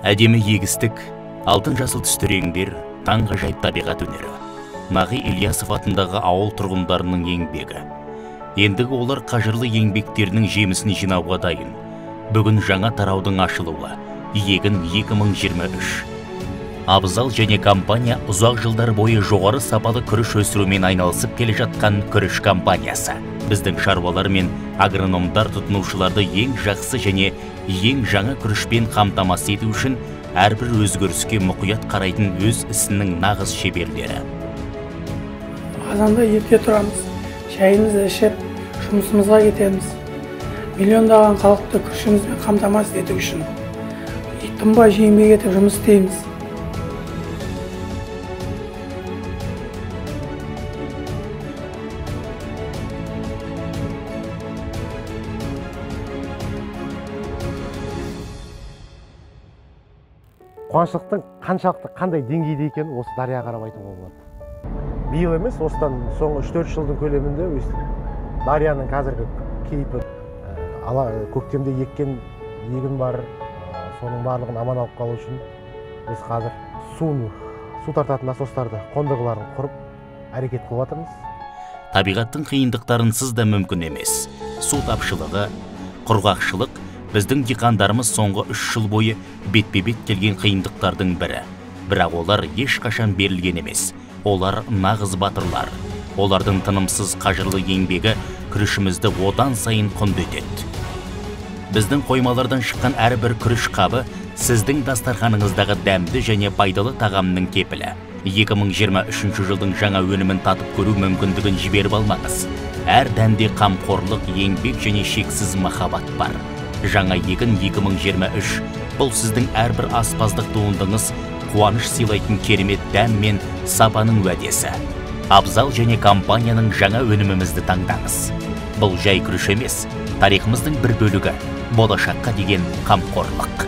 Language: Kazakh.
Әдемі егістік, алтын жасыл түсті реңдер, таңғажайып табиғат өнері. Нағи Ильясов атындағы ауыл тұрғындарының еңбегі. Ендігі олар қажырлы еңбектерінің жемісін жинауға дайын. Бүгін жаңа тараудың ашылуы. Егін 2023. Абзал және компания ұзақ жылдар бойы жоғары сапалы күріш өсірумен айналысып келе жатқан күріш компаниясы. Біздің шаруалар мен агрономдар тұтынушыларды ең жақсы және ең жаңа күрішпен қамтамасыз ету үшін әрбір өзгеріске мұқият қарайтын өз ісінің нағыз шеберлері. Қазанда ерте тұрамыз, шайымызды ішіп, жұмысымызға кетеміз. Миллиондаған халықты күрішімізбен қамтамасыз ету үшін тынбай еңбек етіп жұмыс істейміз. Қуаңшылықтың қаншалықты қандай деңгейде екенін осы дарияға қарап айтуға болады. Биыл емес, осыдан соңғы 3-4 жылдың көлемінде дарияның қазіргі кейпі, көктемде еккен егін бар, соның барлығын аман алып қалу үшін біз қазір су тартатын насостарды, қондырғыларын құрып әрекет қылып жатырмыз. Табиғаттың қиындықтарынсыз да мүмкін емес. Су тапшылығы, құрғақшылық біздің диқандарымыз соңғы 3 жыл бойы бетпе-бет келген қиындықтардың бірі. Бірақ олар ешқашан берілген емес. Олар нағыз батырлар. Олардың тынымсыз қажырлы еңбегі күрішімізді одан сайын құнды етеді. Біздің қоймалардан шыққан әрбір күріш қабы сіздің дастарханыңыздағы дәмді және пайдалы тағамның кепілі. 2023 жылдың жаңа өнімін татып көру мүмкіндігін жіберіп алмаңыз. Әр дәнде қамқорлық, еңбек және шексіз махаббат бар. Жаңа егін 2023 бұл сіздің әрбір аспаздық туындыңыз қуаныш сыйлайтын керемет дәм мен сапаның уәдесі. Абзал және компанияның жаңа өнімімізді таңдаңыз. Бұл жай күріш емес, тарихымыздың бір бөлігі, болашаққа деген қамқорлық.